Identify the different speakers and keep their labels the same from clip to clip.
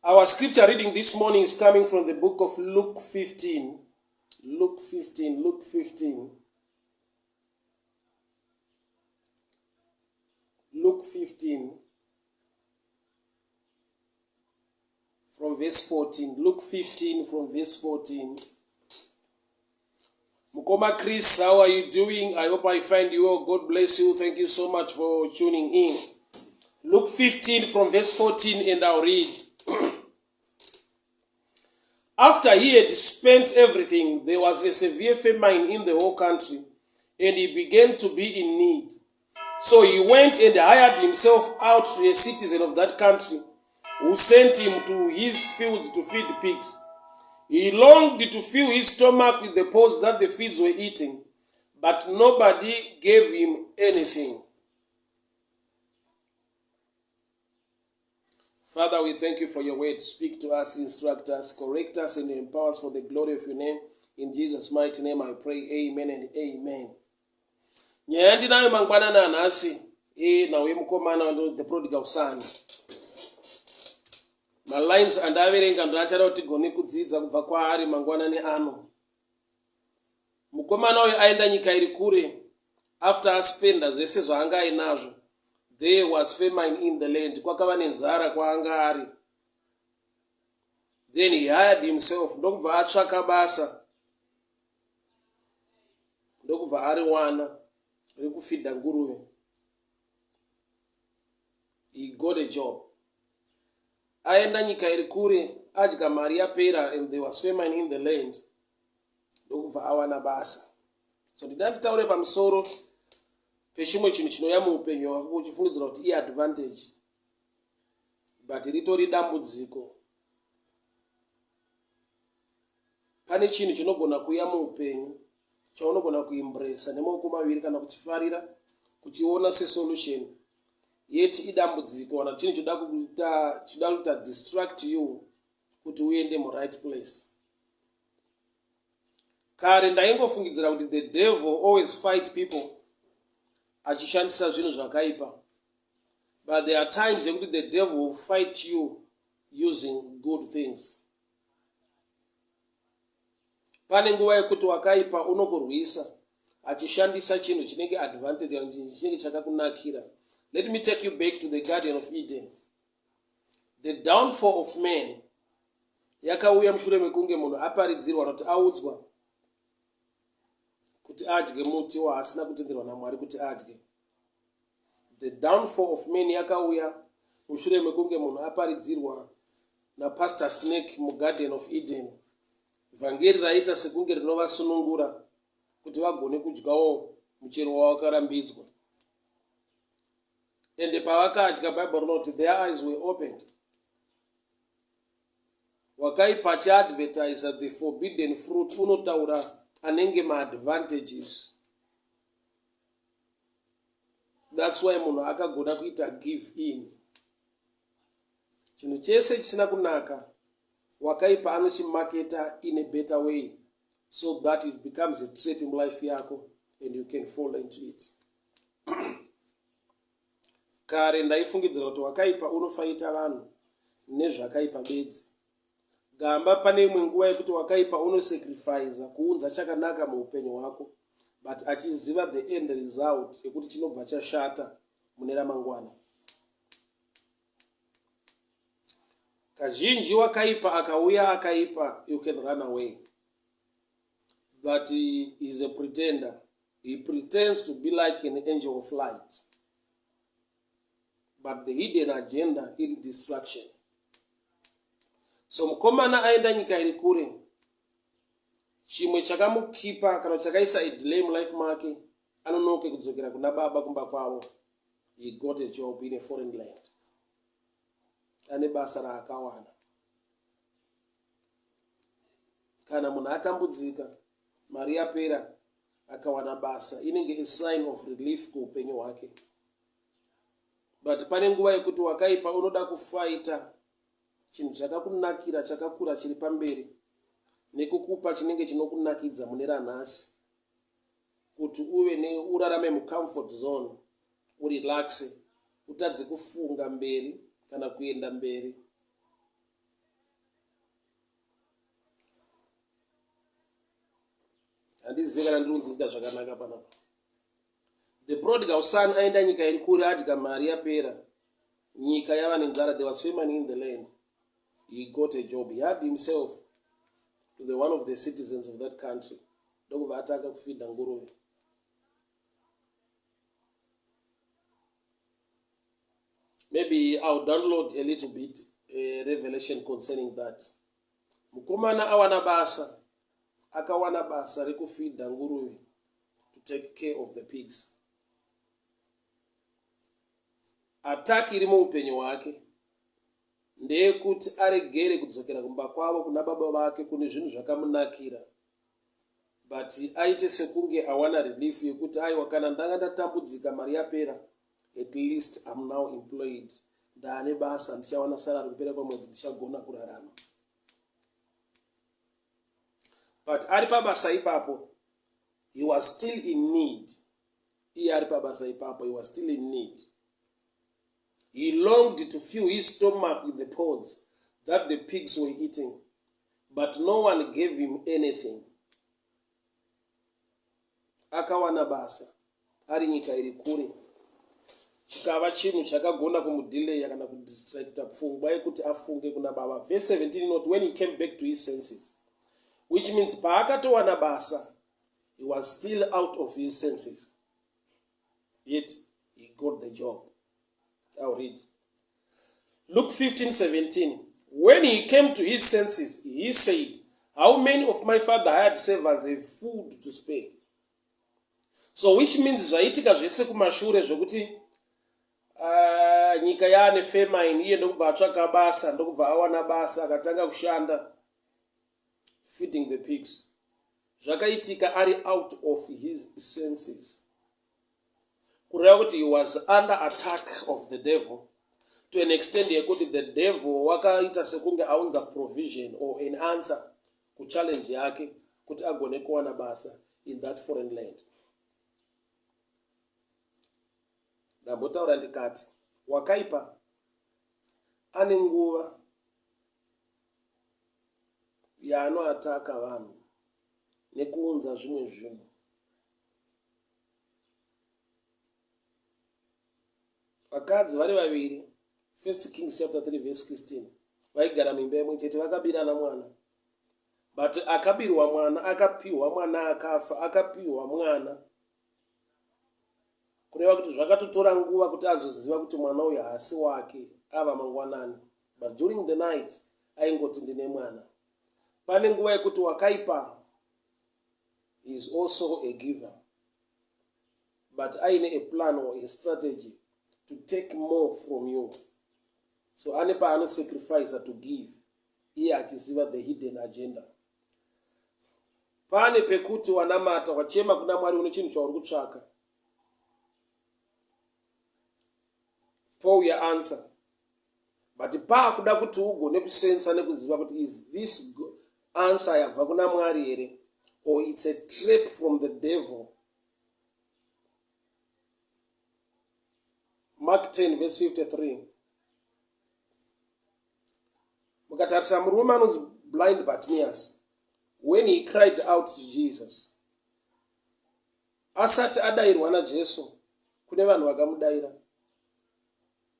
Speaker 1: Our scripture reading this morning is coming from the book of Luke 15. Luke 15, Luke 15. Luke 15 from verse 14. Luke 15 from verse 14. Mukoma Chris, how are you doing? I hope I find you well. God bless you. Thank you so much for tuning in. Luke 15 from verse 14 and I'll read. After he had spent everything, there was a severe famine in the whole country, and he began to be in need. So he went and hired himself out to a citizen of that country, who sent him to his fields to feed pigs. He longed to fill his stomach with the pods that the fields were eating, but nobody gave him anything. Father, we thank you for your word. Speak to us, instruct us, correct us, and empower us for the glory of your name. In Jesus' mighty name I pray. Amen and amen. Nyaya yandinayo mangwanani anhasi inhau yemukomana the prodigal son. Malines andaverenga ndoachada kuti tigone kudzidza kubva kwaari mangwanani ano. Mukomana uyu aenda nyika iri kure after aspenda zvese zvaanga ainazvo. There was famine in the land, kwakava nenzara kwaanga ari. Then he hired himself ndokubva atsvaka basa ndokubva ariwana rekufidha nguruve. He got a job. Aenda nyika iri kure adya mari yapera and there was famine in the land ndokubva awana basa. So ndida nditaure pamusoro pechimwe chinhu chinouya muupenyu hwako uchifungidzira kuti iadvantage but ritori dambudziko. Pane chinhu chinogona kuuya muupenyu chaunogona kuimbresa nemaoko maviri kana kuchifarira kuchiona sesolution yet idambudziko kana chinhu choda kuita choda kuita distract you kuti uende muright place. Kare ndaingofungidzira kuti the devil always fight people achishandisa zvinhu zvakaipa but there are times yekuti the devil will fight you using good things. Pane nguva yekuti wakaipa unokurwisa achishandisa chinhu chinenge advantage kana chinhu chinenge chakakunakira. Let me take you back to the Garden of Eden. The downfall of man yakauya mushure mekunge munhu aparidzirwa kana kuti audzwa kuti adye muti waasina kutenderwa naMwari kuti adye. The downfall of man yakauya mushure mekunge munhu aparidzirwa naPastor Snake muGarden of Eden. Vhangeri raiita sekunge rinovasunungura kuti vagone kudyawo muchero wawakarambidzwa. Ende pavakadya, Bible rinoti their eyes were opened. Wakaipa achiadvertisa the forbidden fruit unotaura anenge maadvantages. That's why munhu akagona kuita give in. Chinhu chese chisina kunaka wakaipa anochimaketa in a better way so that it becomes a trap mulife yako and you can fall into it. Kare ndaifungidzira kuti wakaipa unofaita vanhu nezvakaipa bedzi. Gamba pane imwe nguva yekuti wakaipa unosacrificer kuunza chakanaka muupenyu hwako but achiziva the end result yekuti chinobva chashata mune ramangwana. Kazhinji wakaipa akauya akaipa you can run away but he is a pretender. He pretends to be like an angel of light but the hidden agenda iri destruction. So mukomana aenda nyika iri kure chimwe chakamukipa kana chakaisa a delay mulife make anonoke kudzokera kuna baba kumba kwavo. He got a job in a foreign land. Ane basa raakawana. Kana munhu atambudzika mari yapera akawana basa inenge a sign of relief kuupenyu hwake. But pane nguva yekuti wakaipa unoda kufaita chinhu chakakunakira chakakura chiri pamberi nekukupa chinenge chinokunakidza mune ranhasi kuti uve neurarame mucomfort zone urelaxe utadze kufunga mberi kana kuenda mberi. Handizive kana ndiri kunzwika zvakanaka panapa. The prodigal son aenda nyika iri kure adya mari yapera. Nyika yava nenzara, there was famine in the land. He got a job. He had himself to the one of the citizens of that country. Ndokubva atanga kufidha nguruve. Maybe I'll download a little bit a revelation concerning that. Mukomana awana basa, akawana basa rekufidha nguruve to take care of the pigs. Attack iri muupenyu hwake ndeyekuti aregere kudzokera kumba kwavo kuna baba vake kune zvinhu zvakamunakira but aite sekunge awana relief yekuti aiwa kana ndanga ndatambudzika mari yapera at least I'm now employed ndaane basa ndichawana salary kupera kwemwedzi ndichagona kurarama but ari pabasa ipapo he was still in need iye ari pabasa ipapo he was still in need he longed to fill his stomach with the pods that the pigs were eating but no one gave him anything akawana basa ari nyika iri kure chikava chinhu chakagona kumudileya kana kudistracta pfungwa yekuti afunge kuna baba verse 17 inoti when he came back to his senses which means paakatowana basa he was still out of his senses yet he got the job I'll read Luke 15 17 when he came to his senses he said how many of my father hired servants have food to spare so which means zvaitika zvese kumashure zvekuti nyika yaane famine iye ndokubva atsvaka basa ndokubva awana basa akatanga kushanda feeding the pigs zvakaitika ari out of his senses kureva kuti he was under attack of the devil to an extent yekuti the devil wakaita sekunge aunza provision or an answer kuchallenge yake kuti agone kuwana basa in that foreign land. Ndambotaura ndikati wakaipa ane nguva yaanoataka vanhu nekuunza zvimwe zvinhu. Vakadzi vari vaviri, First Kings chapter 3 verse 16, vaigara muimba imwe chete vakabirana mwana. But akabirwa mwana akapihwa mwana akafa akapihwa mwana. Kureva kuti zvakatotora nguva kuti azoziva kuti mwana uyu haasi wake ava mangwanani. But during the night aingoti ndine mwana. Pane nguva yekuti wakaipa is also a giver. But aine a plan or a strategy to take more from you. So ane paano sacrifice to give iye achiziva the hidden agenda. Pane pekuti wanamata wachema kuna Mwari une chinhu chauri kutsvaka. Pouya answer. But paakuda kuti ugone kusensa nekuziva kuti is this answer yabva kuna Mwari here or it's a trap from the devil. Mark 10 verse 53. Mukatarisa murume anonzi blind Bartimaeus when he cried out to Jesus asati adairwa naJesu kune vanhu vakamudaira.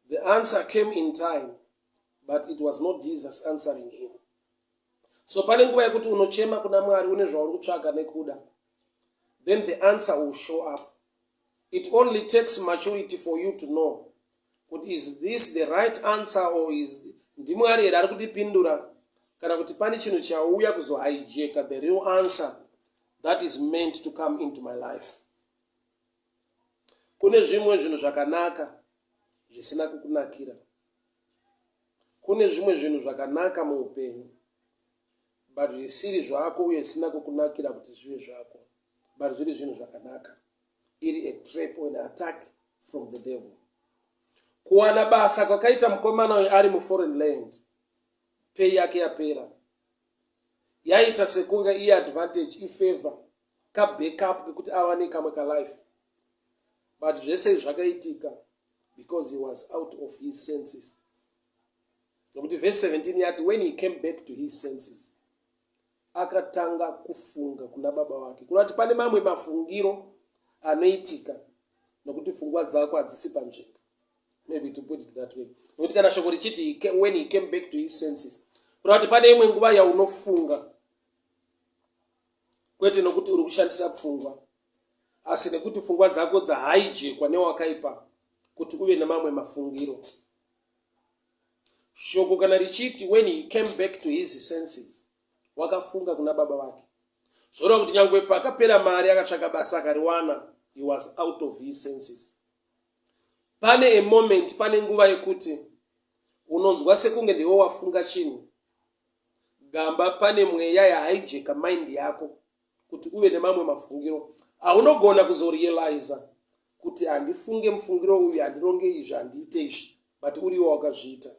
Speaker 1: The answer came in time but it was not Jesus answering him. So pane nguva yekuti unochema kuna Mwari une zvauri kutsvaga nekuda. Then the answer will show up. It only takes maturity for you to know kuti is this the right answer or is ndiMwari here ari kutipindura kana kuti pane chinhu chauya kuzohijacka the real answer that is meant to come into my life. Kune zvimwe zvinhu zvakanaka zvisina kukunakira. Kune zvimwe zvinhu zvakanaka muupenyu but zvisiri zvako uye zvisina kukunakira kuti zvive zvako but zviri zvinhu zvakanaka. Iri a trap or an attack from the devil. Kuwana basa kwakaita mukomana uyu ari muforeign land, pay yake yapera. Yaita sekunge iadvantage, ifavor, kabackup kekuti awane kamwe kalife. But zvese zvakaitika because he was out of his senses. Nokuti verse 17 yati when he came back to his senses. Akatanga kufunga kuna baba vake. Kureva kuti pane mamwe mafungiro anoitika nokuti pfungwa dzako hadzisi panzvimbo. Maybe to put it that way. Nokuti kana shoko richiti when he came back to his senses, kureva kuti pane imwe nguva yaunofunga kwete nokuti uri kushandisa pfungwa asi nekuti pfungwa dzako dzahaijekwa newakaipa kuti uve nemamwe mafungiro. Shoko kana richiti when he came back to his senses, wakafunga kuna baba vake. Zvoreva kuti nyangwe pakapera mari akatsvaka basa akariwana, he was out of his senses. Pane a moment, pane nguva yekuti unonzwa sekunge ndiwe wafunga chinhu gamba, pane mweya yahaijeka mind yako kuti uve nemamwe mafungiro aunogona kuzorealiza kuti handifunge mufungiro uyu, handironge izvi, handiite izvi, but uriwo wakazviita.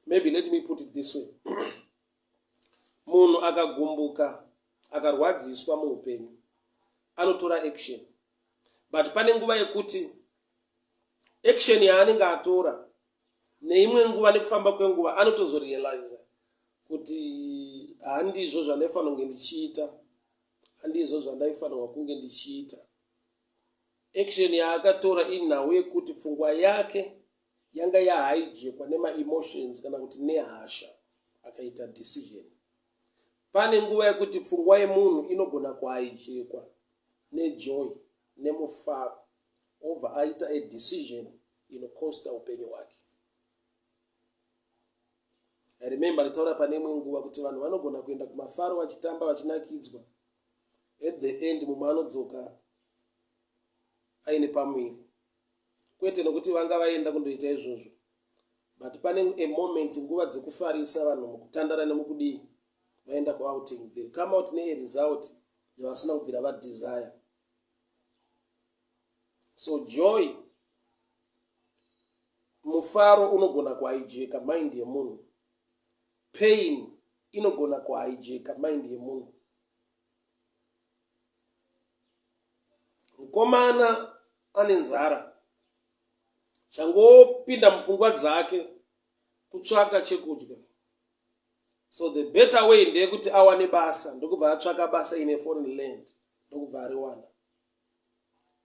Speaker 1: Maybe let me put it this way. Munhu akagumbuka, akarwadziswa muupenyu, anotora action, but pane nguva yekuti action yaanenge atora neimwe nguva, nekufamba kwenguva anotozorealiza kuti handizvo zvandaifanira kunge ndichiita, handizvo zvandaifanirwa kunge ndichiita. Action yaakatora inhau yekuti pfungwa yake yanga yahaijekwa nemaemotions kana kuti nehasha, akaita decision. Pane nguva yekuti pfungwa yemunhu inogona kuhaijekwa nejoy, nemufaro, obva aita a decision inokosta upenyu hwake. I remember nditaura pane imwe nguva kuti vanhu vanogona kuenda kumafaro vachitamba vachinakidzwa, at the end mumwe anodzoka aine pamuviri, kwete nokuti vanga vaenda kundoita izvozvo, but pane a moment, nguva dzekufarisa vanhu mukutandara nemukudii, vaenda kuouting, they come out nearesult yavasina kubvira vadesire. So joy, mufaro unogona kuhaijeka mind yemunhu, pain inogona kuhaijeka mind yemunhu. Mukomana ane nzara, changopinda mupfungwa dzake kutsvaka chekudya. So the better way ndeyekuti awane basa, ndokubva atsvaka basa in a foreign land, ndokubva ariwana.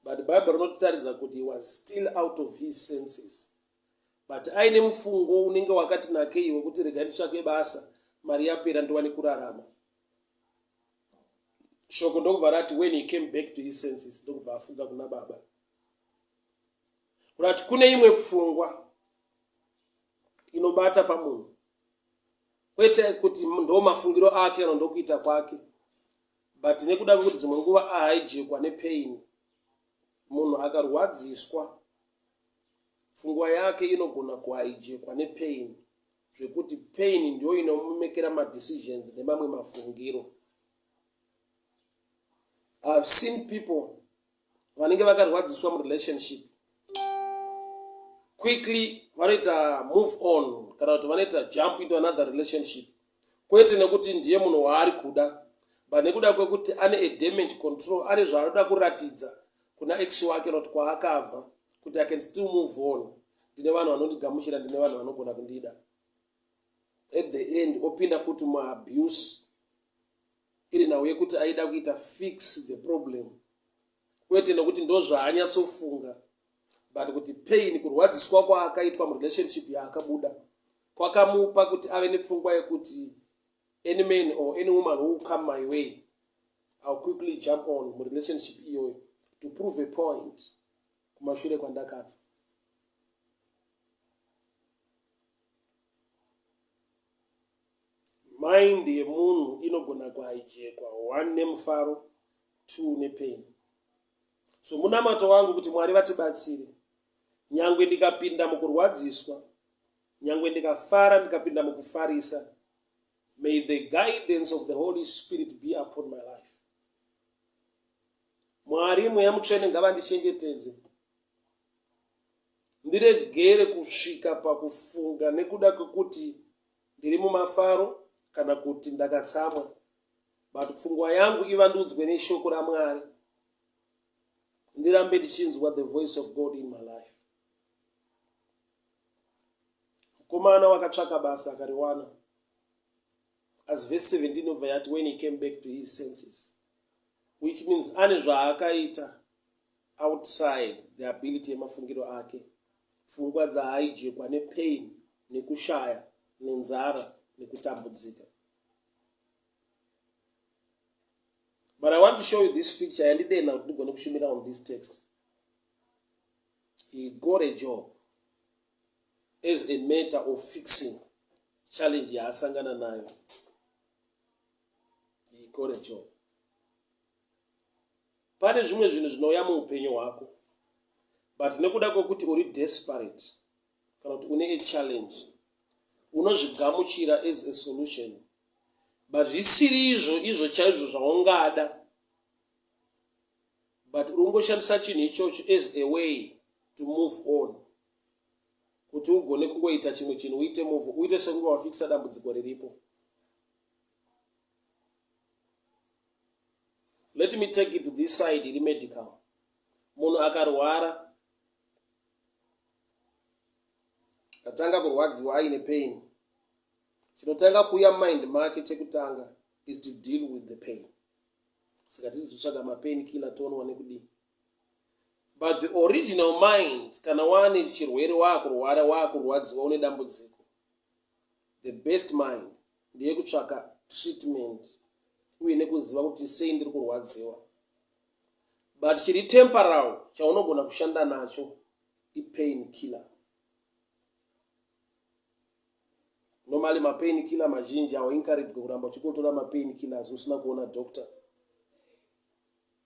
Speaker 1: But Bible rinotitaridza kuti he was still out of his senses, but aine mufungo unenge wakati nakei wekuti rega nditsvake basa, mari yapera, ndiwane kurarama. Shoko ndokubva rati when he came back to his senses, ndokubva afunga kuna baba. Kurati kune imwe pfungwa inobata pamunhu, kwete kuti ndo mafungiro ake kana ndokuita kwake, but nekuda kwekuti dzimwe nguva ahaijekwa nepain. Munhu akarwadziswa, pfungwa yake inogona kuhaijekwa nepain, zvekuti pain ndiyo inomumekera madecisions nemamwe mafungiro. I've seen people vanenge vakarwadziswa murelationship, quickly vanoita move on kana kuti vanoita jump into another relationship, kwete nekuti ndiye munhu waari kuda, but nekuda kwekuti ane a damage control, ane zvaanoda kuratidza kuna ex wake noti kwaakabva kuti I can still move on, ndine vanhu vanondigamuchira, ndine vanhu vanogona kundida. At the end opinda futi muabuse, iri nhau yekuti aida kuita fix the problem, kwete nekuti ndo zvaanyatsofunga, but kuti pain, kurwadziswa kwaakaitwa murelationship yaakabuda kwakamupa kuti ave nepfungwa yekuti any man or any woman who come my way, I'll quickly jump on murelationship iyoyo to prove a point kumashure kwandakabva. Mind yemunhu inogona kuhaijekwa, one nemufaro, two nepain. So munamato wangu kuti Mwari vatibatsire, nyangwe ndikapinda mukurwadziswa, nyangwe ndikafara, ndikapinda mukufarisa, may the guidance of the Holy Spirit be upon my life. Mwari Mweya Mutsvene ngavandichengetedze, ndiregere kusvika pakufunga nekuda kwekuti ndiri mumafaro kana kuti ndakatsamwa, but pfungwa yangu ivandudzwe neshoko raMwari, ndirambe ndichinzwa the voice of God in my life. Mukomana wakatsvaka basa akariwana. Asi verse 17 inobva yati when he came back to his senses, which means ane zvaakaita outside the ability yemafungiro ake, pfungwa dzaaijekwa nepain, nekushaya, nenzara, nekutambudzika. But I want to show you this picture yandidena kuti ndigone kushumira on this text. He got a job as a matter of fixing challenge yaasangana nayo. He got a job. Pane zvimwe zvinhu zvinouya muupenyu hwako but nekuda kwekuti uri desperate kana kuti une a challenge unozvigamuchira as a solution but zvisiri izvo izvo chaizvo zvaungada but uri kungoshandisa chinhu ichocho as a way to move on kuti ugone kungoita chimwe chinhu uite move uite sekunge wafikisa dambudziko riripo. Let me take it to this side iri medical. Munhu akarwara atanga kurwadziwa aine pain, chinotanga kuuya mind make chekutanga is to deal with the pain. Saka tizizotsvaga mapain killer tonwa nekudii. But the original mind kana waane chirwere waakurwara waakurwadziwa une dambudziko, the best mind ndeyekutsvaka treatment uye nekuziva kuti sei ndiri kurwadziwa. But chiri temporal chaunogona kushanda nacho ipain killer. Normally mapain killer mazhinji hauencouraged kuramba uchingotora mapain killers usina kuona doctor.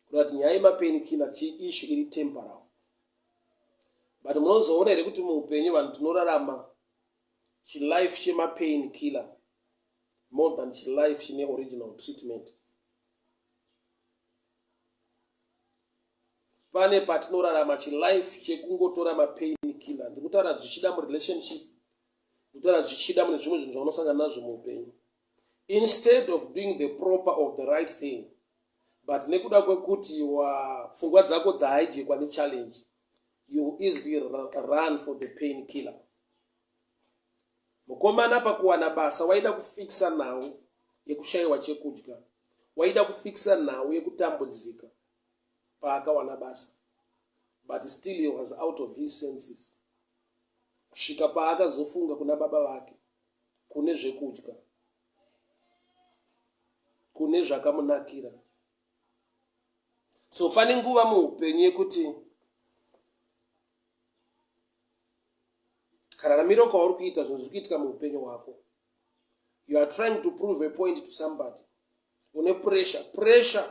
Speaker 1: Kureva kuti nyaya yemapain killer chi issue iri temporal. But munozoona here kuti muupenyu vanhu tinorarama chilife chemapain killer more than chilife chine original treatment. Pane patinorarama chilife chekungotora mapain killer. Ndikutaura zvichida murelationship, ndikutaura zvichida mune zvimwe zvinhu zvaunosangana nazvo muupenyu. Instead of doing the proper or the right thing, but nekuda kwekuti pfungwa dzako dzahaijekwa nechallenge, you easily run for the pain killer. Mukomana pakuwana basa waida kufixa nhau yekushaiwa chekudya, waida kufixa nhau yekutambudzika paakawana basa, but still he was out of his senses kusvika paakazofunga kuna baba vake kune zvekudya, kune zvakamunakira. So pane nguva muupenyu yekuti kararamiro kauri kuita zvinhu zviri kuitika muupenyu hwako, you are trying to prove a point to somebody, une pressure. Pressure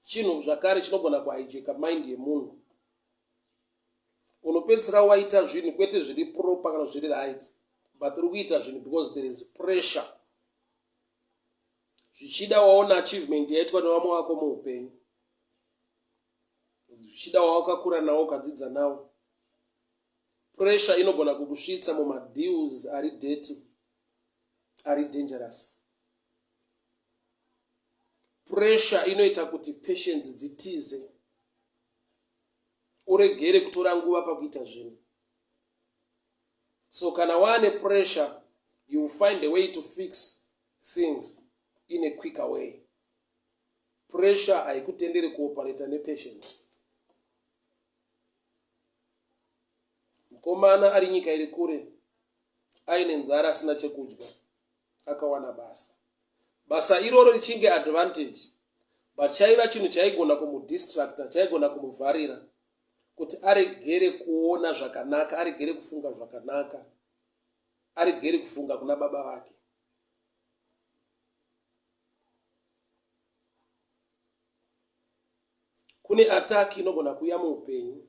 Speaker 1: chinhu zvakare chinogona kuhijeka mind yemunhu. Unopedzisira waita zvinhu kwete zviri proper kana zviri right, but uri kuita zvinhu because there is pressure. Zvichida waona achievement yaitwa nevamwe vako muupenyu, zvichida wawakakura nawo ukadzidza nawo. Pressure inogona kukusvitsa mumadeals ari dirty, ari dangerous. Pressure inoita kuti patience dzitize, uregere kutora nguva pakuita zvinhu. So kana waane pressure, you will find a way to fix things in a quicker way. Pressure haikutenderi kuoperata nepatience. Mukomana ari nyika iri kure aine nzara asina chekudya akawana basa. Basa iroro richinge advantage, but chaiva chinhu chaigona kumudistracta, chaigona kumuvharira kuti aregere kuona zvakanaka, aregere kufunga zvakanaka, aregere kufunga kuna baba vake. Kune attack inogona kuuya muupenyu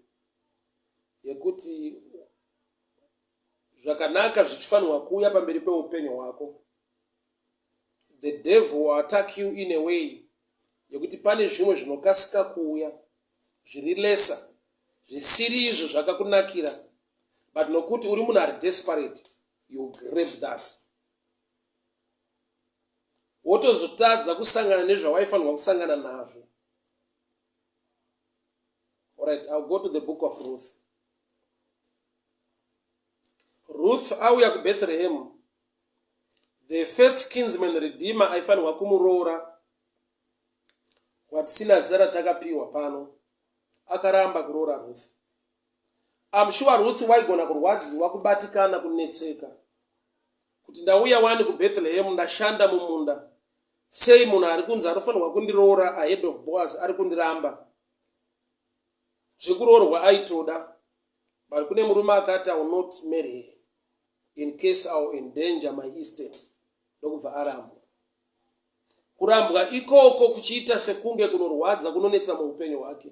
Speaker 1: yekuti zvakanaka zvichifanirwa kuuya pamberi peupenyu hwako, the devil will attack you in a way yekuti pane zvimwe zvinokasika kuuya zviri lesser, zvisiri izvo zvakakunakira, but nokuti uri munhu ari desperate, you grab that, wotozotadza kusangana nezvawaifanirwa kusangana nazvo. Alright, I'll go to the book of Ruth. Ruth auya kuBethlehem. The first kinsman redeemer aifanirwa kumuroora watisina zita ratakapiwa pano akaramba kuroora Ruth. I'm sure Ruth waigona kurwadziwa, kubatikana, kunetseka kuti ndauya wani kuBethlehem ndashanda mumunda sei munhu ari kunzi anofanirwa kundiroora ahead of Boaz ari kundiramba. Zvekuroorwa aitoda but kune murume akati I will not marry her in case I will endanger my estate ndokubva arambwa. Kurambwa ikoko kuchiita sekunge kunorwadza kunonetsa muupenyu hwake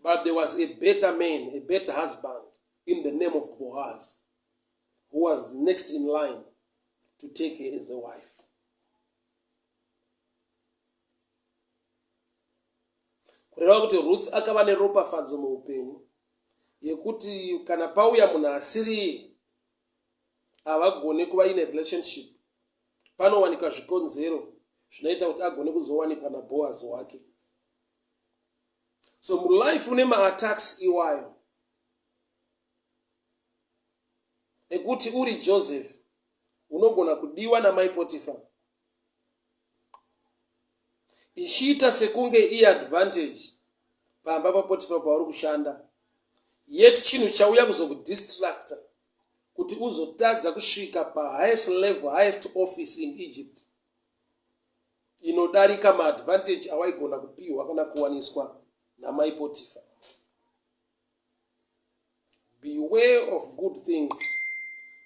Speaker 1: but there was a better man, a better husband in the name of Boaz who was the next in line to take her as a wife. Kureva kuti Ruth akava neropafadzo muupenyu yekuti kana pauya munhu asiriye havagone kuva in a relationship panowanikwa zvikonzero zvinoita kuti agone kuzowanikwa naBoaz wake. So mulife une maattacks iwayo ekuti uri Joseph unogona kudiwa namai Potiphar ichiita sekunge iadvantage pamba paPotifa pauri kushanda yet chinhu chauya kuzokudistracta kuti uzotadza kusvika pahighest level highest office in Egypt inodarika maadvantage awaigona kupihwa kana kuwaniswa namai Potifa. Beware of good things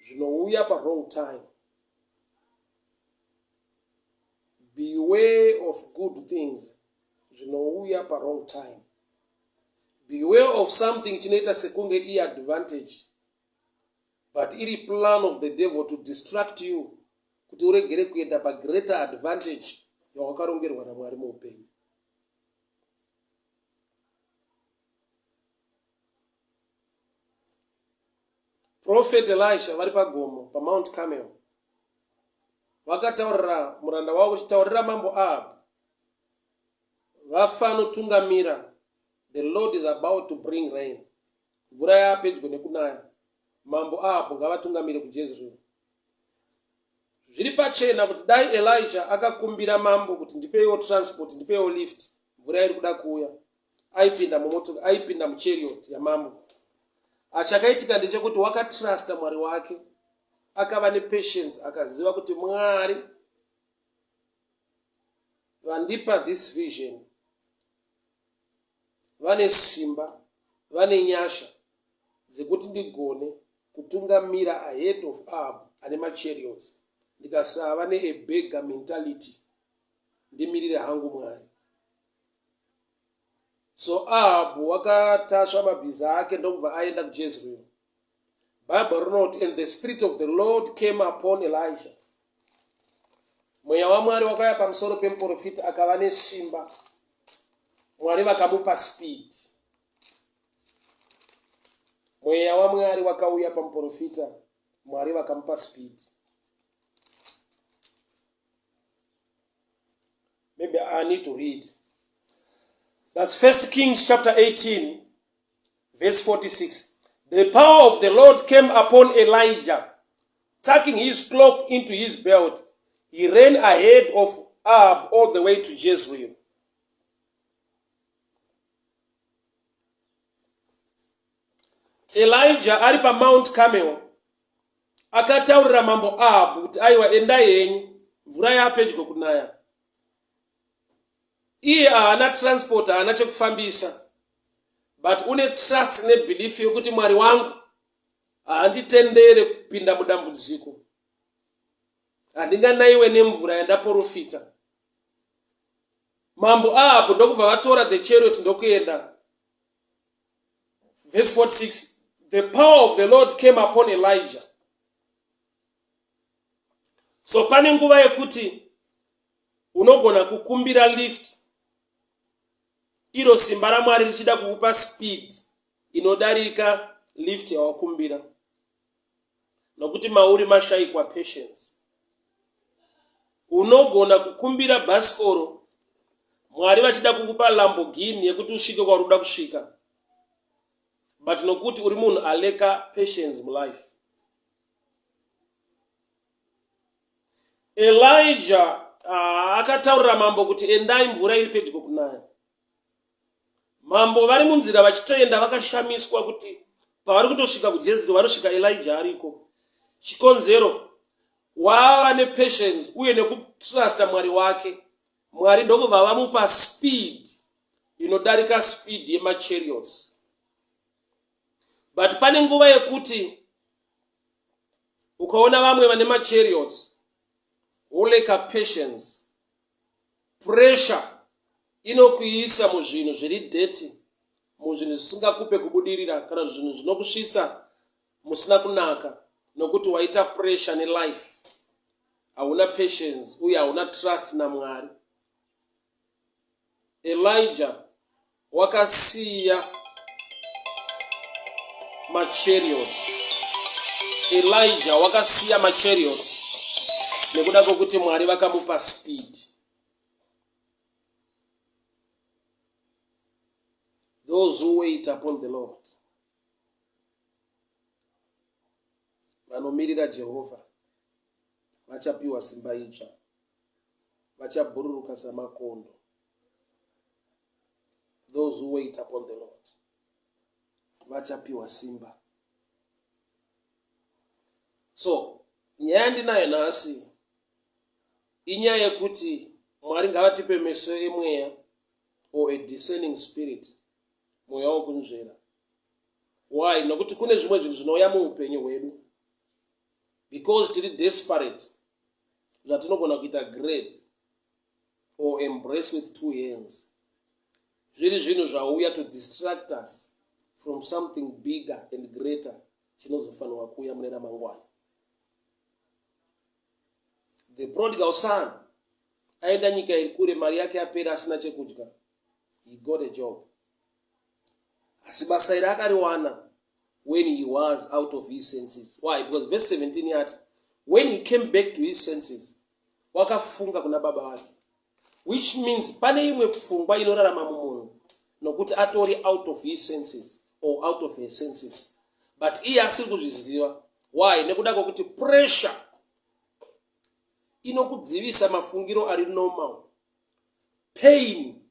Speaker 1: zvinouya pawrong time. Beware of good things zvinouya pawrong time. Beware of something chinoita sekunge iadvantage but iri plan of the devil to distract you kuti uregere kuenda pagreater advantage yawakarongerwa naMwari muupenyu. Prophet Elisha vari pagomo paMount Carmel vakataurira muranda wavo kuti taurira mambo Ahab vafanotungamira the Lord is about to bring rain mvura yaapedyo nekunaya mambo Ahab ngavatungamire kuJezreal Zviri pachena kuti dai Elijah akakumbira mambo kuti ndipeiwo transport, ndipeiwo lift, mvura iri kuda kuuya, aipinda mumotoka, aipinda muchariot yamambo. Achakaitika ndechekuti wakatrusta Mwari wake, akava nepatience, akaziva kuti Mwari vandipa this vision, vane simba, vane nyasha dzekuti ndigone kutungamira ahead of Ahab ane machariots ndikasava ne a beggar mentality ndimirire hangu Mwari. So Ahab wakatasva mabhiza ake ndokubva aenda kuJezreal. Bible rinoti and the spirit of the Lord came upon Elijah. Mweya waMwari wakauya pamusoro pemuprofita akava nesimba. Mwari vakamupa speed. Mweya waMwari wakauya pamuprofita, Mwari vakamupa speed. Maybe I need to read. That's First Kings chapter 18, verse 46. The power of the Lord came upon Elijah, tucking his cloak into his belt. He ran ahead of Ahab all the way to Jezreel. Elijah ari paMount Carmel akataurira mambo Ahabu kuti aiwa endai henyu mvura yapedyo kunaya. Iye haana transport, haana chekufambisa but une trust nebelief yekuti Mwari wangu haanditendere kupinda mudambudziko, handinganaiwe nemvura yandaporofita. Mambo Ahabhu ndokubva vatora the chariot ndokuenda. Verse 46 The power of the Lord came upon Elijah. So pane nguva yekuti unogona kukumbira lift iro simba raMwari richida kukupa speed inodarika lift yawakumbira. Nokuti mauri mashaikwa patience. Unogona kukumbira bhasikoro Mwari vachida kukupa Lamborghini yekuti usvike kwauri kuda kusvika. But nokuti uri munhu aleka patience mulife. Elijah akataurira mambo kuti endai mvura iri pedyo kunaya. Mambo vari munzira vachitoenda vakashamiswa kuti pavari kutosvika kuJezreeri vanosvika Elijah ariko. Chikonzero wava nepatience uye nekutrusta Mwari wake. Mwari ndokubva vamupa speed inodarika speed yemachariots. But pane nguva yekuti ukaona vamwe vane machariots woleka patience pressure inokuisa muzvinhu zviri dirty muzvinhu zvisingakupe kubudirira kana zvinhu zvinokusvitsa musina kunaka nokuti waita pressure nelife hauna patience uye hauna trust namwari Elijah wakasiya machariots. Elijah wakasiya machariots nekuda kwekuti Mwari vakamupa speed. Those who wait upon the Lord vanomirira Jehovha vachapiwa simba idzva. Vachabhururuka samakondo. Those who wait upon the Lord vachapiwa simba. So nyaya yandinayo nhasi inyaya yekuti Mwari ngavatipe meso emweya or a discerning spirit, mweya wokunzvera. Why? Nokuti kune zvimwe zvinhu zvinouya muupenyu hwedu because tiri desperate zvatinogona kuita grab or embrace with two hands zviri zvinhu zvauya to distract us from something bigger and greater chinozofanirwa kuuya mune ramangwana. The prodigal son aenda nyika iri kure, mari yake yapera, asina chekudya. He got a job. Asi basa iri akariwana when he was out of his senses. Why? Because verse 17 yati, when he came back to his senses, wakafunga kuna baba vake. Which means pane imwe pfungwa inorarama mumunhu nokuti atori out of his senses or out of her senses. But iye asiri kuzviziva. Why? Nekuda kwekuti pressure inokudzivisa mafungiro ari normal. Pain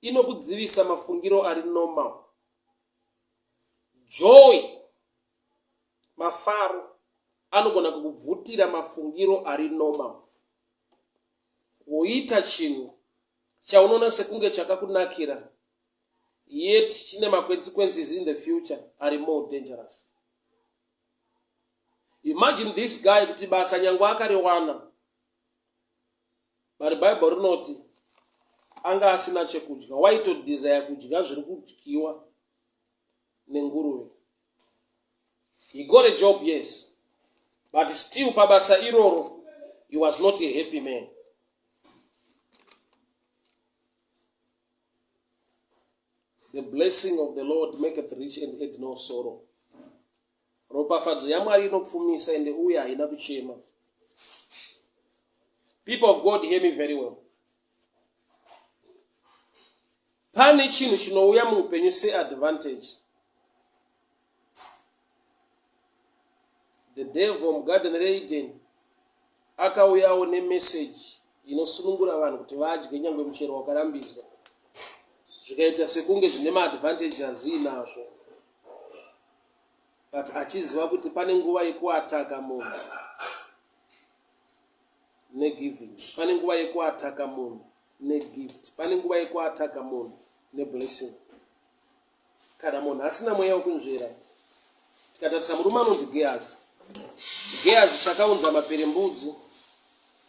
Speaker 1: inokudzivisa mafungiro ari normal. Joy, mafaro, anogona kukubvutira mafungiro ari normal. Woita chinhu chaunoona sekunge chakakunakira yet chine maconsequences in the future ari more dangerous. Imagine this guy kuti basa nyangwe akariwana but Bible rinoti anga asina chekudya, waitodesire kudya zviri kudyiwa nenguruve. He got a job, yes, but still pabasa iroro he was not a happy man. The blessing of the Lord maketh rich and add no sorrow. Ropafadzo yaMwari inopfumisa ende uye haina kuchema. People of God, hear me very well. Pane chinhu chinouya muupenyu seadvantage. The devil mugarden reEden akauyawo nemessage inosunungura vanhu kuti vadye nyangwe muchero wakarambidzwa, zvikaita sekunge zvine maadvantage azviinazvo, but achiziva kuti pane nguva yekuataka munhu negiving, pane nguva yekuataka munhu negift, pane nguva yekuataka munhu neblessing. Kana munhu asina mweya wekunzvera, tikatarisa murume anonzi Gehazi, Gehazi chakaunza maperembudzi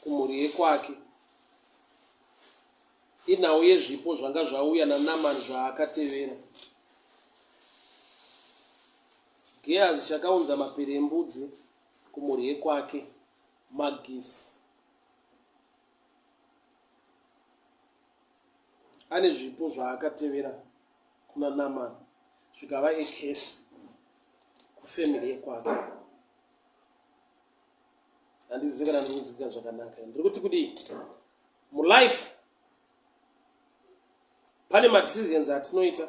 Speaker 1: kumhuri yekwake inhau yezvipo zvanga zvauya naNamani zvaakatevera. Gehazi chakaunza maperembudzi kumhuri yekwake magifts. Ane zvipo zvaakatevera kuna Naamani zvikava a curse kufamily yekwake. Handizivi kana ndiri kunzwika zvakanaka. Ndiri kuti kudii? Mulife pane madecisions atinoita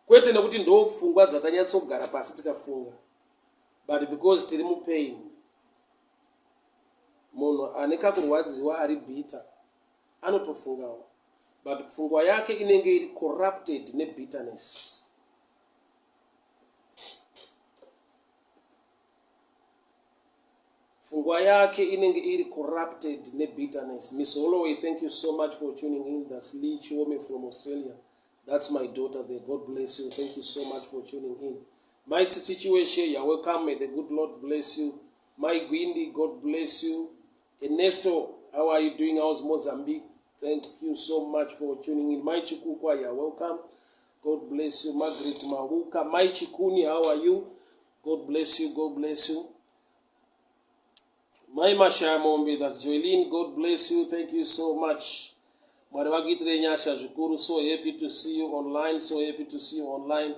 Speaker 1: kwete nekuti ndo pfungwa dzatanyatsogara pasi tikafunga, but because tiri mupain. Munhu ane kakurwadziwa ari bitter anotofungawo but pfungwa yake inenge iri corrupted nebitterness. Pfungwa yake inenge iri corrupted nebitterness. Miss Holloway, thank you so much for tuning in. That's Lee Chiome from Australia. That's my daughter there. God bless you. Thank you so much for tuning in. Mai Tsitsi Chiweshe, you're welcome. May the good Lord bless you. Mai Gwindi, God bless you. Ernesto, how are you doing? How's Mozambique? Thank you so much for tuning in. Mai Chikukwa, you're welcome. God bless you. Margaret Mahuka. Mai Chikuni, how are you? God bless you. God bless you. Mai Mashaya Mombe, that's Joylene. God bless you. Thank you so much. Mwari vakuitire nyasha zvikuru. So happy to see you online. So happy to see you online.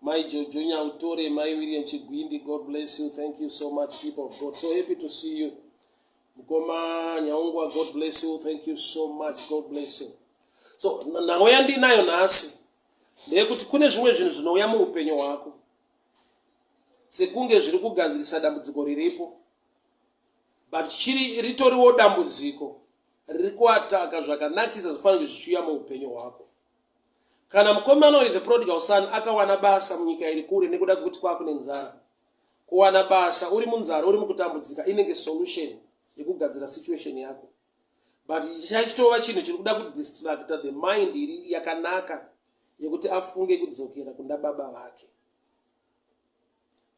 Speaker 1: Mai Jojo Nyautore, Mai William Chigwindi, God bless you. Thank you so much, people of God. So happy to see you. Mukoma Nyaungwa, God bless you. Thank you so much. God bless you. So, nhau yandinayo nhasi ndeyekuti kune zvimwe zvinhu zvinouya muupenyu hwako sekunge zviri kugadzirisa dambudziko riripo but chiri ritoriwo dambudziko riri kuataka zvakanakisa zvifanira kunge zvichiuya muupenyu hwako. Kana mukomana uyu the prodigal son akawana basa munyika iri kure nekuda kwekuti kwakune nzara. Kuwana basa uri munzara uri mukutambudzika inenge solution yekugadzira situation yako. But chachitova chinhu chiri kuda kudistracta the mind iri yakanaka yekuti afunge kudzokera kuna baba vake.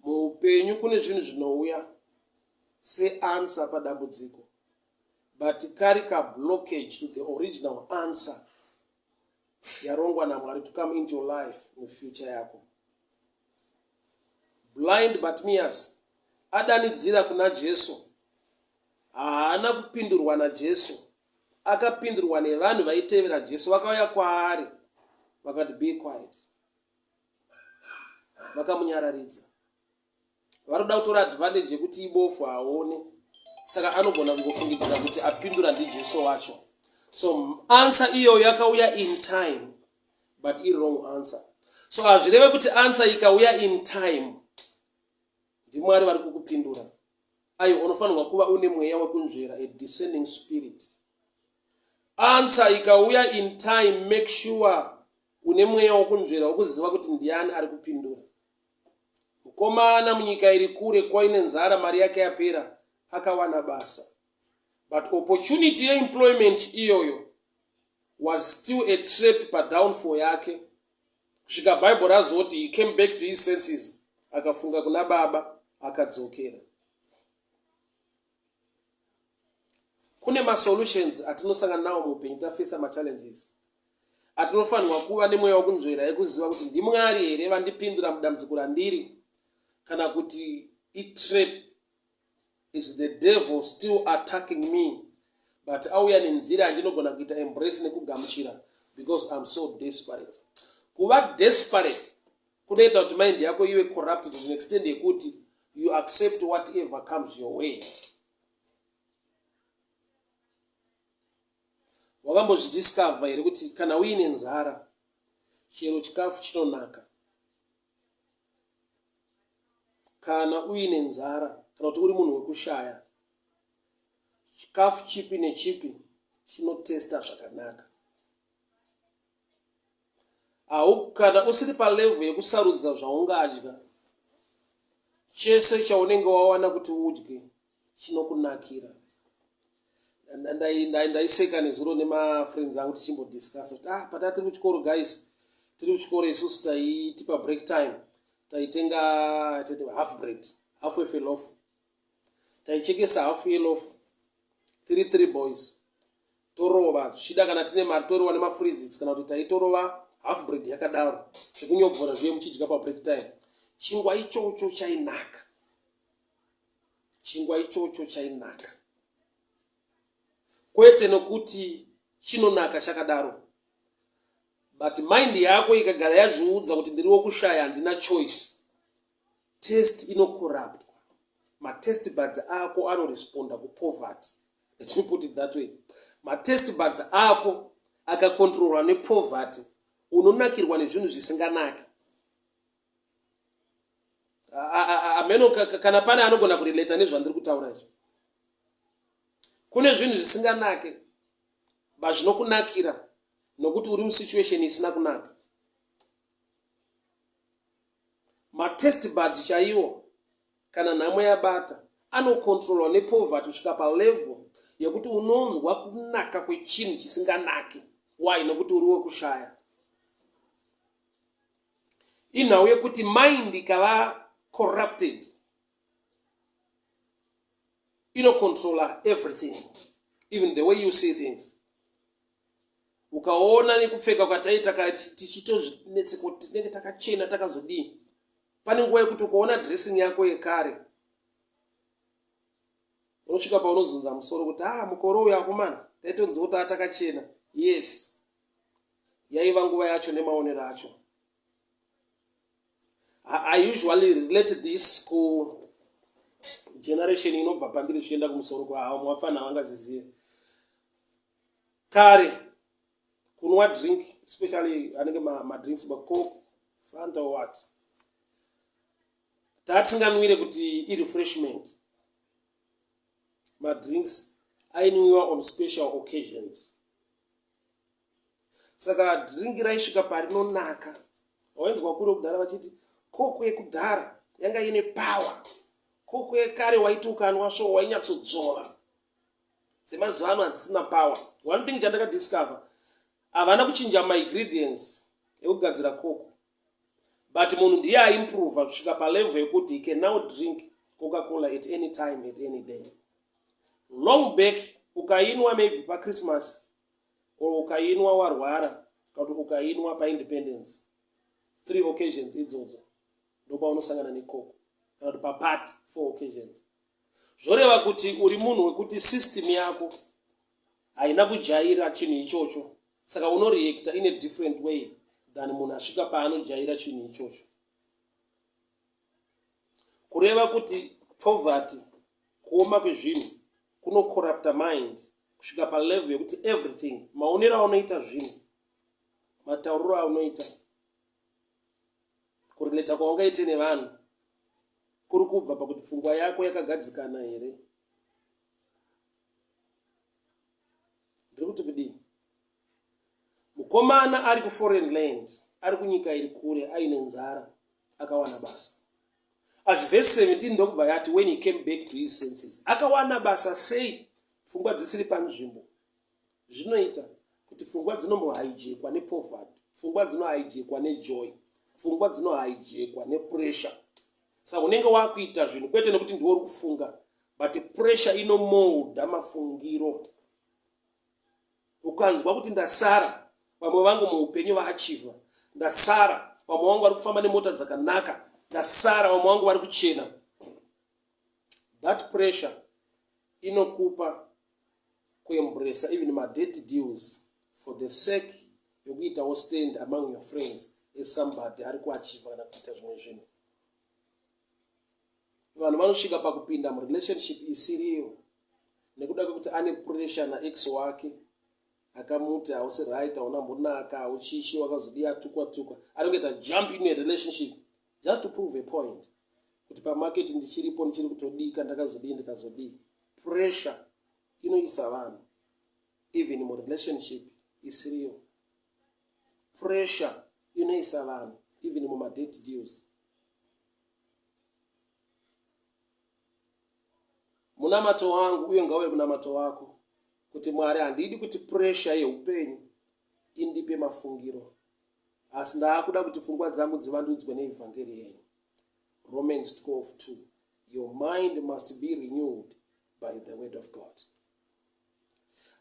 Speaker 1: Muupenyu kune zvinhu zvinouya seanswer padambudziko but kari kablockage to the original answer yarongwa naMwari to come into your life mufuture yako. Blind Bartimaeus adanidzira kuna Jesu, haana kupindurwa naJesu, akapindurwa nevanhu vaitevera Jesu vakauya kwaari vakati be quiet, vakamunyararidza. Vari kuda kutora advantage yekuti ibofu haone, saka anogona kungofungidzira kuti apindura ndiJesu wacho. So answer iyoyo yakauya in time but i wrong answer. So hazvireve kuti answer ikauya in time ndiMwari vari kukupindura. Ayo unofanirwa kuva une mweya wekunzvera, a discerning spirit. Answer ikauya in time, make sure une mweya wekunzvera wekuziva kuti ndiani ari kupindura. Mukomana munyika iri kure kwaine nzara, mari yake yapera, akawana basa. But opportunity yeemployment iyoyo was still a trap padownfall yake. Kusvika Bible razoti he came back to his senses, akafunga kuna baba, akadzokera. Kune masolutions atinosangana nawo muupenyu tafesa machallenges atinofanirwa kuva nemweya wekunzvera yekuziva kuti ndiMwari here vandipindura mudambudziko randiri kana kuti itrap, is the devil still attacking me but auya nenzira yandinogona kuita embrace nekugamuchira because I'm so desperate. Kuva desperate kunoita kuti mind yako ive corrupted to an extent yekuti you accept whatever comes your way. Wakambozvidiscover here kuti kana uine nzara chero chikafu chinonaka? Kana uine nzara kana kuti uri munhu wekushaya, chikafu chipi nechipi chinotesta zvakanaka. Au kana usiri palevel yekusarudza zvaungadya, chese chaunenge wawana kuti udye chinokunakira. Ndaiseka nezuro nemafriends angu tichimbodiscussa kuti pata tiri kuchikoro guys, tiri kuchikoro isusu taitipa break time, taitenga tete half bread, half of a loaf, taichekesa half yeloaf tiri 3 boys torova zvichida kana tine mari torova nemafreezits kana kuti taitorova half bread yakadaro zvekunyobvora zviye muchidya pabreak time. Chingwa ichocho chainaka, chingwa ichocho chainaka kwete nokuti chinonaka chakadaro, but mind yako ikagara yazviudza kuti ndiri wokushaya, handina choice, taste inocorruptwa. Mataste buds ako anoresponda kupoverty. Let me put it that way. Mataste buds ako akakontrolwa nepoverty, unonakirwa nezvinhu zvisinganaki. Ameno kana pane anogona kurelata nezvandiri kutaura izvi. Kune zvinhu zvisinganake but zvinokunakira nokuti uri musituation isina kunaka. Matest buds chaiwo kana nhamo yabata anocontrolwa nepoverty kusvika palevel yekuti unonzwa kunaka kwechinhu chisinganaki. Why? Nokuti uri wekushaya. Inhau yekuti mind ikava corrupted inocontroller everything even the way you see things ukaona nekupfeka kwataita kare tichitozvinetseka kuti tinenge takachena takazodii pane nguva yekuti ukaona dressing yako yekare unosvika paunozunza musoro kuti ah mukore uyu akomana taitonzi kuti atakachena yes yaiva nguva yacho nemaonero acho I usually relate this ku generation inobva pandiri zvichienda kumusoro kwavo mwapfana vangazizive kare kunwa drink especially anenge madrinks ma macoke fanta or what taatinganwire kuti irefreshment madrinks ainwiwa on special occasions saka drink raisvika parinonaka wainzwa kure kudhara vachiti koko yekudhara yanga ine power koko yekare waiti ukanwa so wainyatsodzora dzemazuva ano hadzisina power one thing chandakadiscover havana kuchinja maingredients ekugadzira koko but munhu ndiye aimprova kusvika palevel yekuti he can now drink coca cola at any time at any day long back ukainwa maybe pachristmas or ukainwa warwara kana kuti ukainwa paindependence three occasions idzodzo ndopaunosangana nekoko kana kuti papart four occasions zvoreva kuti uri munhu wekuti system yako haina kujaira chinhu ichocho saka unoreacta in a different way than munhu asvika paanojaira chinhu ichocho kureva kuti poverty kuoma kwezvinhu kunocorrupta mind kusvika palevel yekuti everything maonero aunoita zvinhu matauriro aunoita kureleta kwaungaite nevanhu kuri kubva pakuti pfungwa yako yakagadzikana here ndiri kuti kudii mukomana ari kuforeign land ari kunyika iri kure aine nzara akawana basa asi vhesi 17 ndokubva yati when he came back to his senses akawana basa sei pfungwa dzisiri panzvimbo zvinoita kuti pfungwa dzinombohaijekwa nepoverty pfungwa dzinohaijekwa nejoy pfungwa dzinohaijekwa nepressure saka unenge wakuita zvinhu kwete nekuti ndiwe uri kufunga but pressure inomolda mafungiro ukanzwa kuti ndasara vamwe vangu muupenyu vaachivha ndasara vamwe vangu vari kufamba nemota dzakanaka ndasara vamwe vangu vari kuchena that pressure inokupa kuembresa even madirty deals for the sake yokuitawo stand among your friends as somebody ari kuachiva kana kuita zvimwe zvinhu vanhu vanosvika pakupinda murelationship isiriyo nekuda kwekuti ane pressure naex wake akamuti hausi right hauna mbonaka hauchishi wakazodii atukwa tukwa anongoita jump in a relationship just to prove a point kuti pamarket ndichiripo ndichiri kutodika ndakazodii ndikazodii pressure inoisa vanhu even murelationship isiriyo pressure inoisa vanhu even mumadate deals Munamato wangu uye ngauve munamato wako kuti Mwari handidi kuti pressure yeupenyu indipe mafungiro asi ndaakuda kuti pfungwa dzangu dzivandudzwe neevhangeri yenyu. Romans 12:2 Your mind must be renewed by the word of God.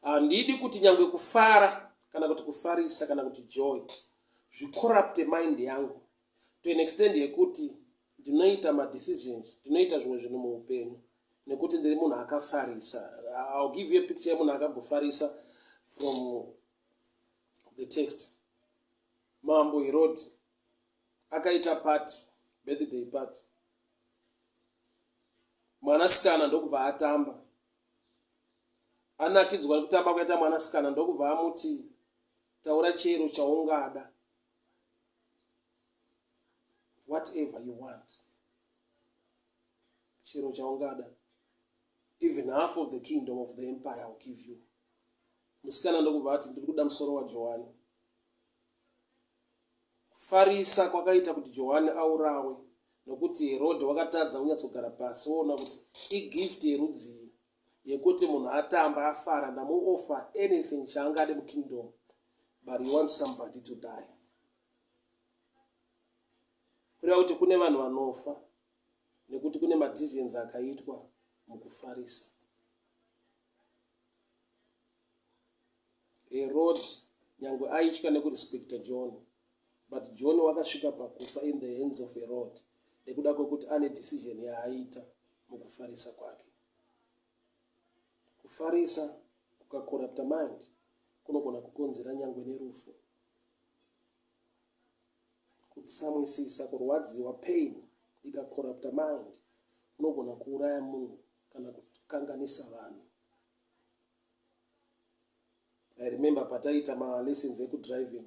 Speaker 1: Handidi kuti nyangwe kufara kana kuti kufarisa kana kuti joy zvicorrupte mind yangu to an extent yekuti ndinoita madecisions ndinoita zvimwe zvinhu muupenyu nekuti ndiri munhu akafarisa I'll give you a picture yemunhu akambofarisa from the text mambo herod akaita party birthday party mwanasikana ndokubva atamba anakidzwa nekutamba kwaita mwanasikana ndokubva amuti taura chero chaungada whatever you want chero chaungada Even half of the kingdom of the empire I'll give you. Musikana ndokubva ati, Ndiri kuda musoro waJohani. Kufarisa kwakaita kuti Johani aurawe nokuti Herodhi wakatadza kunyatsogara pasi woona kuti igift yerudzii yekuti munhu atamba afara ndamuoffer anything chaangade mukingdom but he wants somebody to die. Kureva kuti kune vanhu vanofa nekuti kune madecisions akaitwa mukufarisa. Herod nyangwe aitya nekurespecta John but John wakasvika pakufa in the hands of Herod nekuda kwekuti ane decision yaaita mukufarisa kwake. Kufarisa kukacorrupta mind kunogona kukonzera nyangwe nerufu. Kutsamwisisa, kurwadziwa, pain ikacorrupta mind unogona kuuraya munhu kana kukanganisa vanhu. I remember pataiita malessons ekudriving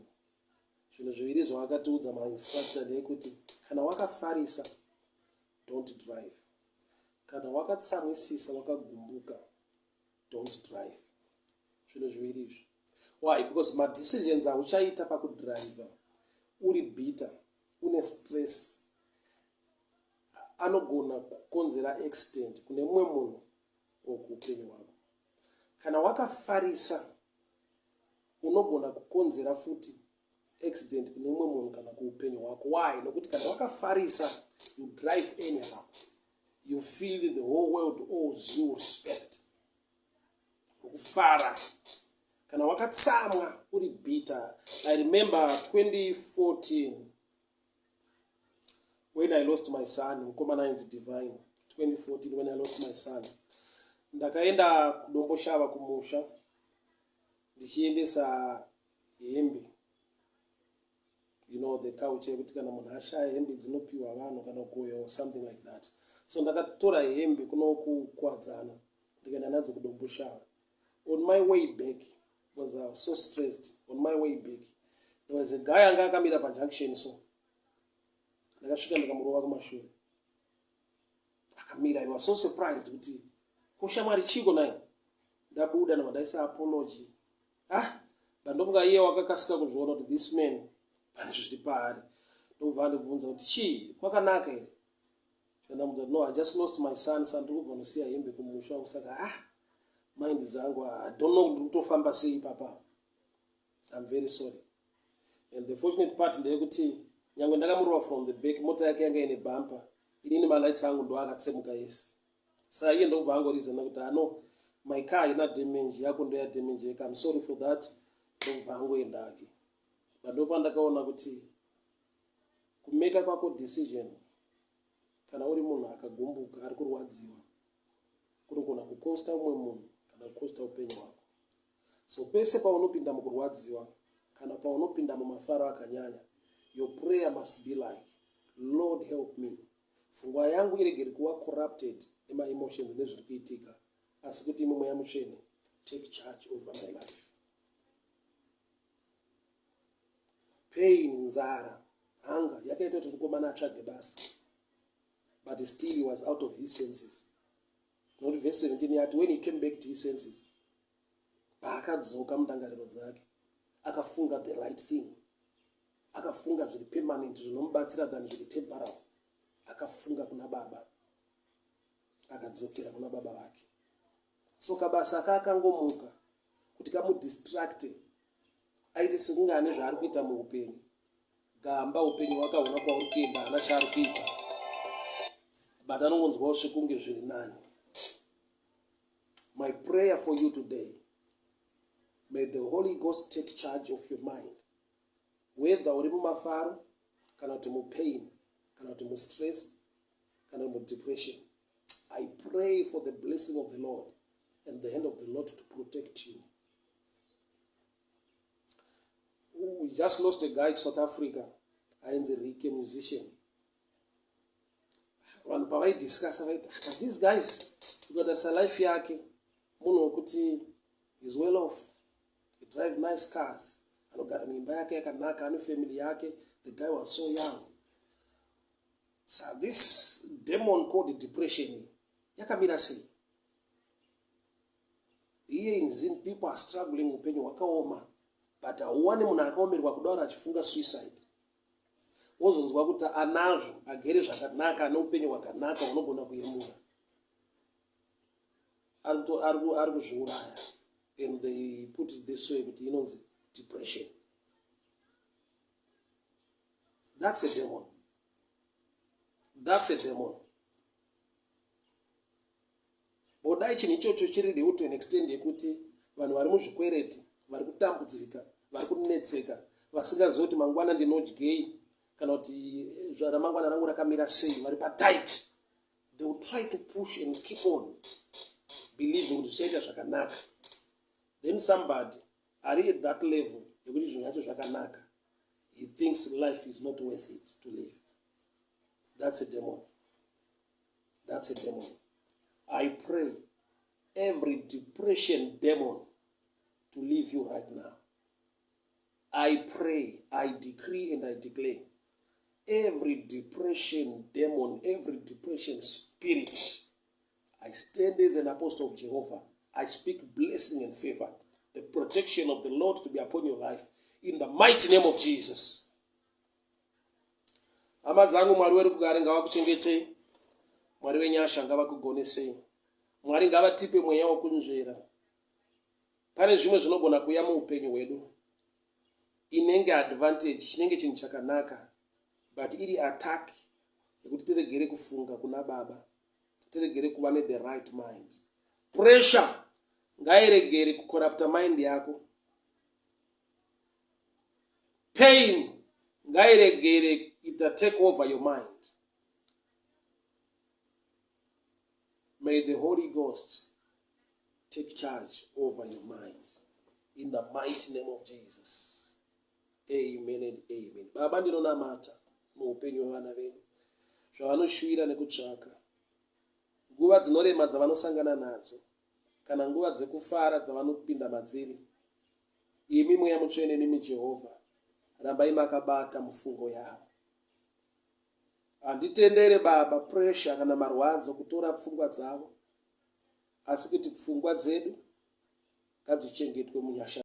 Speaker 1: zvinhu zviviri zvavakatiudza mainstructor ndeyekuti kana wakafarisa don't drive, kana wakatsamwisisa wakagumbuka don't drive. Zvinhu zviviri izvi. Why? Because madecisions auchaita pakudriver uri bitter, une stress, anogona kukonzera accident kune mumwe munhu or kuupenyu hwako. Kana wakafarisa unogona kukonzera futi accident kune mumwe munhu kana kuupenyu hwako. Why? Nokuti kana wakafarisa you drive anyhow. You feel the whole world owes you respect. Kufara. Kana wakatsamwa uri bitter. I remember 2014 when I lost my son, mukomana ainzi Divine. 2014 when I lost my son. Ndakaenda kuDomboshava kumusha ndichiendesa hembe. You know the culture yekuti kana munhu ashaya hembe dzinopiwa vanhu kana kugoya or something like that. So ndakatora hembe kuno kuKwadzana ndikaenda nadzo kuDomboshava. On my way back, because I was so stressed, on my way back there was a guy anga akamira pajunction, so ndakasvika ndikamurova kumashure akamira. I was so surprised kuti ko shamwari chiko naye. Ndabuda ndabva ndaisa apology. Ah, but ndofunga iye wakakasika kuzviona kuti this man pane zviri paari, ndokubva andibvunza kuti chii, kwakanaka here? Ndamudza, "No, I just lost my son, sa ndiri kubva nosiya hembe kumusha wangu, saka ah, mind dzangu, I don't know ndiri kutofamba sei papa. I'm very sorry." And the fortunate part ndeyekuti nyange ndakamurova from the back, mota yake yanga ine bumper, inini malights angu ndo akatsemuka ese. Saka iye ndokubva angoreasona kuti, "Ano, my car haina damage, yako ndo yadamage yeka. I'm sorry for that." Ndokubva angoenda ake. But ndopandakaona kuti kumeka kwako decision kana uri munhu akagumbuka ari kurwadziwa kunogona kukosta umwe munhu kana kukosta upenyu hwako. So pese paunopinda mukurwadziwa kana paunopinda mumafaro akanyanya, your prayer must be like, "Lord, help me, pfungwa yangu iregere kuva corrupted nemaemotions nezviri kuitika, asi kuti imi Mweya Mutsvene, take charge over my life." Pain, nzara, hunger yakaita kuti mukomana atsvage basa, but still he was out of his senses, nokuti verse 17 yati when he came back to his senses, paakadzoka mundangariro dzake, akafunga the right thing, akafunga zviri permanent zvinomubatsira than zviri temporal. Akafunga kuna baba, akadzokera kuna baba vake. So kabasa kaakangomuka kuti kamudistracte aite sekunge ane zvaari kuita muupenyu, gamba upenyu hwakaona kwauri kuenda, haana chaari kuita, but anongonzwawo sekunge zviri nani. My prayer for you today, may the Holy Ghost take charge of your mind, whether uri mumafaro kana kuti mupain kana kuti mustress kana mudepression. I pray for the blessing of the Lord and the hand of the Lord to protect you. We just lost a guy to South Africa ainzi Rike, musician. Vanhu pavaidiscussa vaiti, "But these guys, ukatarisa life yake, munhu wekuti is well off, he drive nice cars, anogara muimba yake yakanaka, ane family yake." The guy was so young. So this demon called depression yakamira sei? Here in Zim people are struggling, upenyu hwakaoma, but hauwani munhu akaomerwa kudaro achifunga suicide. Wozonzwa kuti anazvo, agere zvakanaka, ane upenyu hwakanaka, unogona kuyemura, ari kuzviuraya. And they put it this way kuti inonzi depression. That's a demon, that's a demon. Bodai chinhu ichocho chiri real to an extent yekuti vanhu vari muzvikwereti, vari kutambudzika, vari kunetseka, vasingazivi kuti mangwana ndinodyei kana kuti ramangwana rangu rakamira sei, vari patight, they will try to push and keep on believing kuti zvichaita zvakanaka. Then somebody ari at that level yekuti zvinhu zvacho zvakanaka, he thinks life is not worth it to live. That's a demon, that's a demon. I pray every depression demon to leave you right now. I pray, I decree and I declare every depression demon, every depression spirit, I stand as an apostle of Jehovah. I speak blessing and favor, the protection of the Lord to be upon your life in the mighty name of Jesus. Hama dzangu, Mwari werugare ngavakuchengetei, Mwari wenyasha ngavakugonesei, Mwari ngavatipe mweya wokunzvera. Pane zvimwe zvinogona kuuya muupenyu hwedu, inenge advantage, chinenge chinhu chakanaka, but iri attack yekuti tiregere kufunga kuna Baba, tiregere kuva nethe right mind. Pressure ngairegere kucorrupta mind yako. Pain ngairegere kuita take over your mind. May the Holy Ghost take charge over your mind in the mighty name of Jesus. Amen and amen. Baba, ndinonamata muupenyu hwevana venyu, zvavanoshuvira nekutsvaka, nguva dzinorema dzavanosangana nadzo kana nguva dzekufara dzavanopinda madziri, imi Mweya Mutsvene, mimi Jehovha, rambai makabata mufungo yavo. Handitendere, Baba, pressure kana marwadzo kutora pfungwa dzavo, asi kuti pfungwa dzedu ngadzichengetwe munyasha.